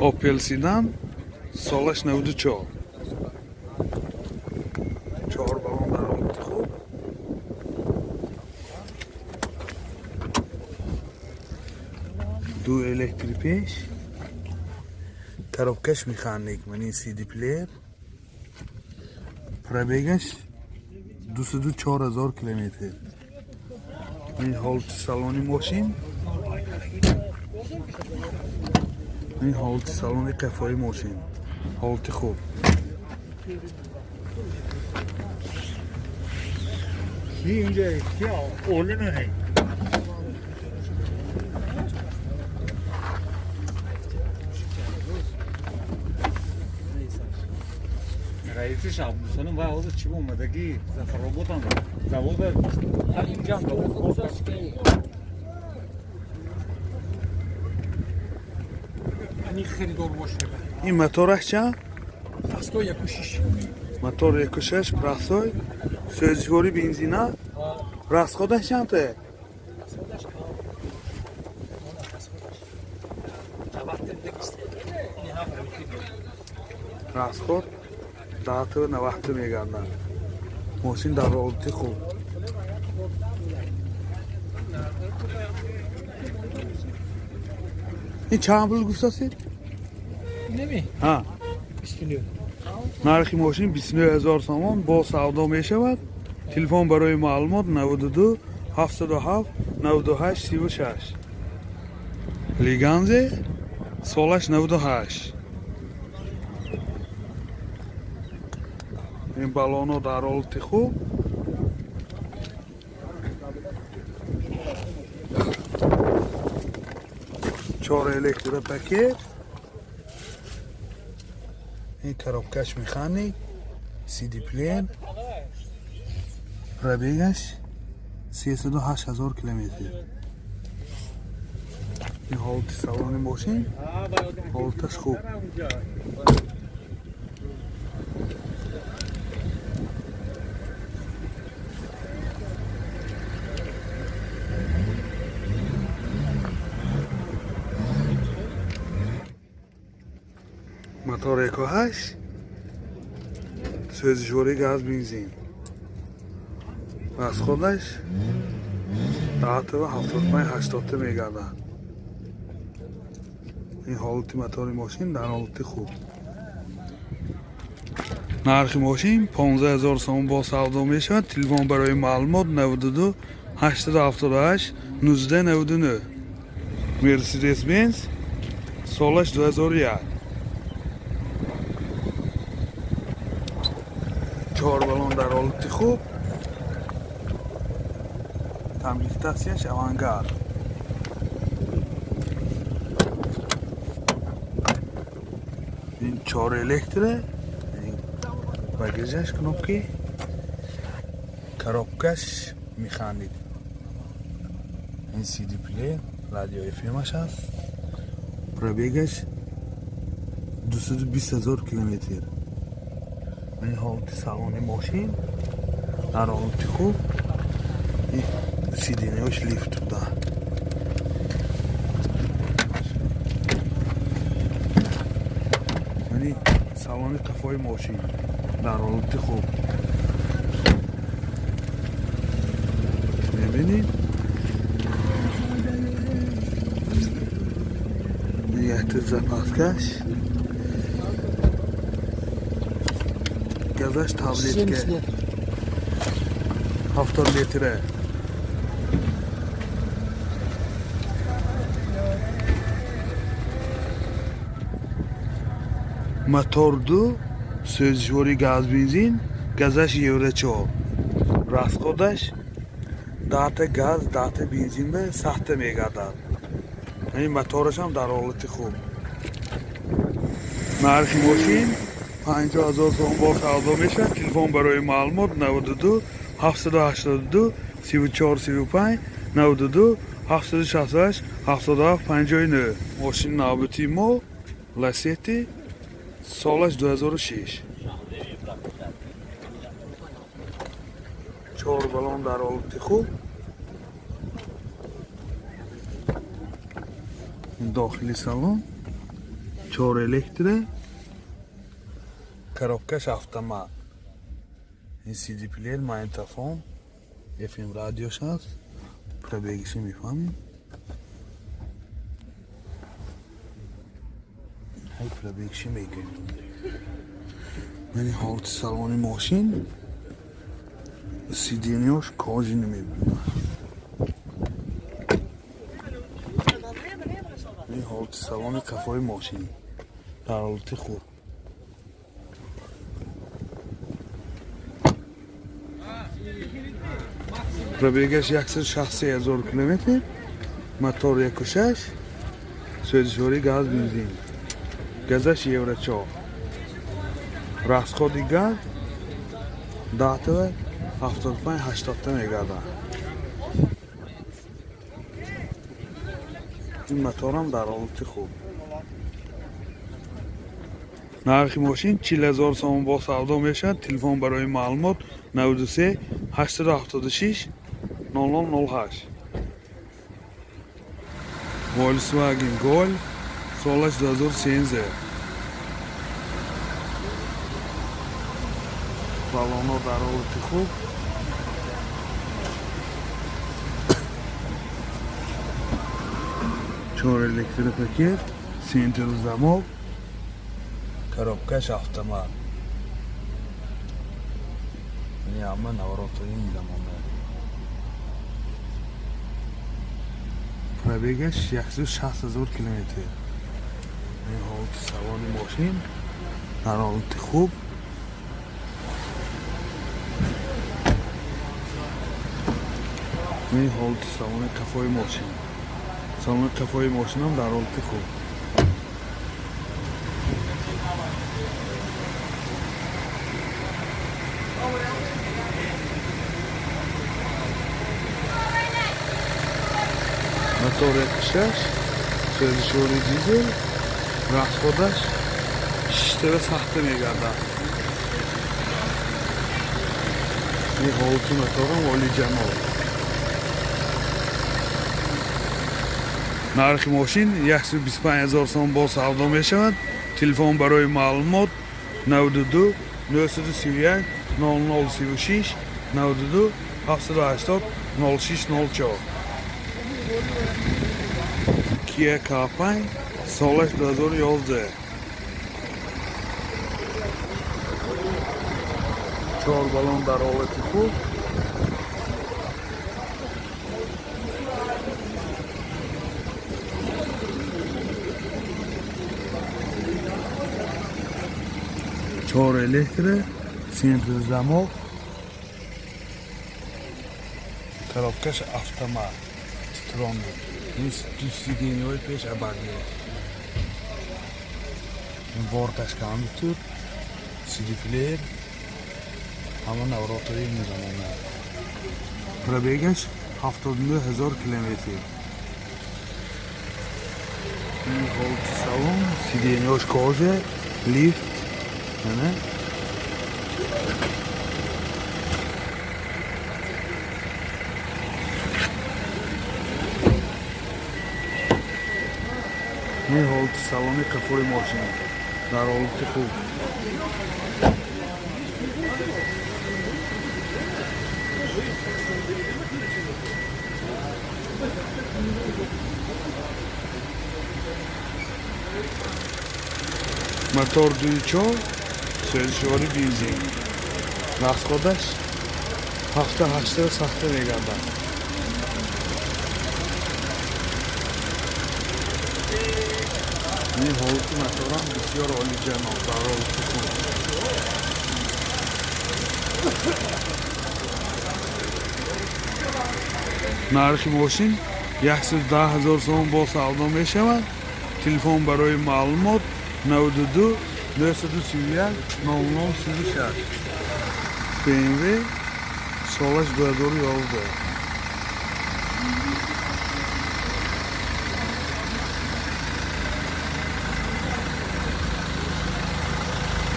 Opel седан, солаш 94. Чор балон дар ҳолати хуб. Ду электри пеш, коробкаш механик, мани CD плеер, пробегаш 204 ҳазор километр. Ин ҳолати салони мошин, ин ҳолати салони қафои мошин, ҳолати хуб. Ki ince ki oğlunu ne? Раиси Шабусанам ва ҳозир чӣ омадагӣ Зафароботам завода инҷам. Ани харидор боша. Ин мотораш чанд? Простой 1,6. Мотор 1,6, простой, сӯзишворӣ бензина. Расходаш чанд? Расходаш кам. Расходаш. Навахта. Расход даҳту навахту мегардад. Мошин дар ҳолати хуб. Ин чанд пул гуфтасед? Неми? Ҳа. 29. Нархи мошин 29 ҳазор сомон, бо савдо мешавад. Телефон барои маълумот 92 707 98 36. Леганзе, солаш 98. Ин балоно дар ҳолати хуб. Чор электропакет. Ин коробкаш механик, CD плеер, пробегаш 308 ҳазор километр. Ин ҳолати салони мошин, ҳолаташ хуб. Мотор 1,8, сӯзишворӣ газ бензин. Расходаш 10 75 80 мегардад. Ин ҳолати мотори мошин, дар ҳолати хуб. Нархи мошин 15 ҳазор сомон, бо савдо мешавад. Телефон барои маълумот 92 878 19 99. Мерседес Бенз, солаш 2001. Чор балон дар ҳолати хуб. Комплектатсияш Авангард. Ин чор электро, багажаш кнопки, коробкаш механик. Ин CD плеер, радио FM-аш ҳаст. Пробегаш 220 ҳазор километр. Ин ҳолати салони мошин, дар ҳолати хуб. Ин сиденияш лифт буда. Яъни салони қафои мошин дар ҳолати хуб мебинед. Якта запаскаш, газаш таблетка, 70 литре. Мотор 2, сӯзишворӣ газ бензин, газаш евро 4. Расходаш 10 та газ, 10 та бензин ба сахта мегардад. Ин моторашам дар ҳолати хуб. Нархи мошин 50 ҳазор сомон, бо савдо мешавад. Телефон барои маълумот 92 782 34 35, 92 768 77 59. Мошини навбатии мо Ласети, солаш 2006. Чор балон дар ҳолати хуб. Дохили салон. Чор электро, коробкаш автомат. Ин CD плеер, магнитофон, FM радиош ҳаст. Пробегиши мефаҳмем. Ҳай, пробегиши мегӯем. Яъне ҳолати салони мошин, сиденьяш кожаный мебинад. Ин ҳолати салони қафои мошин дар ҳолати хуб. Пробегаш 163 ҳазор километр, мотор 1,6, сӯзишворӣ газ бензин, газаш евро 4, расходи газ 10-та 75 80-та мегардад. Ин моторам дар ҳолати хуб. Нархи мошин 40 ҳазор сомон, бо савдо мешавад. Телефон барои маълумот 93 876 0008. Volkswagen Gol, солаш 2013. Балонҳо дар ҳолати хуб. Чор электропакет, центр замок, коробкаш автомат. Яъне ҳама наворотҳои замона. Пробегаш 160 ҳазор километр. Ин ҳолати салони мошин дар ҳолати хуб. Ин ҳолати салони қафои мошин. Салони қафои мошинам дар ҳолати хуб. Мотор 1,6, сӯзишворӣ дизел, расходаш шиштава сахта мегардад. Ин ҳолати моторам олиҷаноб. Нархи мошин 125 ҳазор сом, бо савдо мешавад. Телефон барои маълумот 92 931 0036, 92 780 0604. Kia K5, солаш 2011. Чор балон дар ҳолати хуб. Чор электро, центр замок, коробкаш автомат, Типтроник. Ин ду сиденьяҳои пеш обогрев. Ин борташ компютер, CD плеер, ҳама наворотҳои замона. Пробегаш 79 ҳазор километр. Ин ҳолати салон, сиденьяш кожа, лифт, ана. Ин ҳолати салони қафои мошин дар ҳолати хуб. Мотор 2,4, сӯзишворӣ бензин. Расходаш ҳафта ҳашта сахта мегардад. Ин ҳолати моторам бисёр олиҷаноб, дар ҳолати хуб. Нархи мошин 110 ҳазор сомон, бо савдо мешавад. Телефон барои маълумот 92 931 0036. BMW, солаш 2011.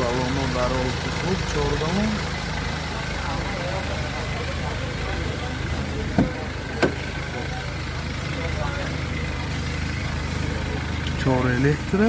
Балонҳо дар ҳолати хуб, чор балон. Чор электро.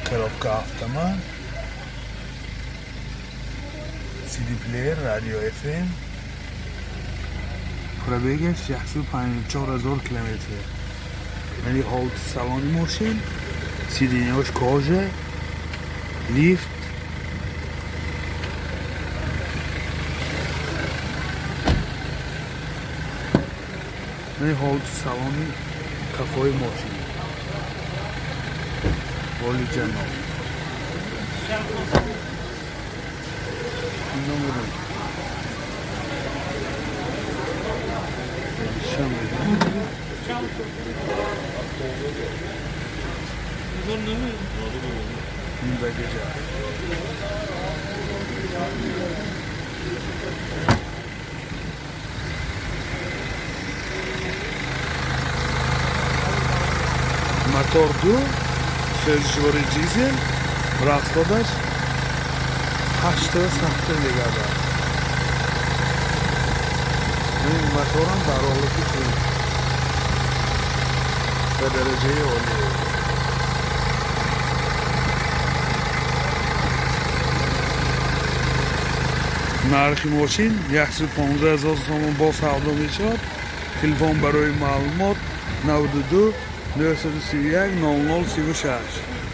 Коробка автомат, CD плеер, радио FM. Пробегаш 154 ҳазор километр. Яъне ҳолати салони мошин, сиденьяш кожа, лифт. Яъне ҳолати салони кафои мошин. Олиҷаноб. Номеру. Нишон медиҳам. Ин багажа. Мотор ду, сӯзишвори дизел, расходаш ҳашта сахта мегардад. Ин моторам дар ҳолати хуб, ба дараҷаи олӣ. Нархи мошин 115 ҳазор сомон, бо савдо мешавад. Телефон барои маълумот: 92 931 00 36.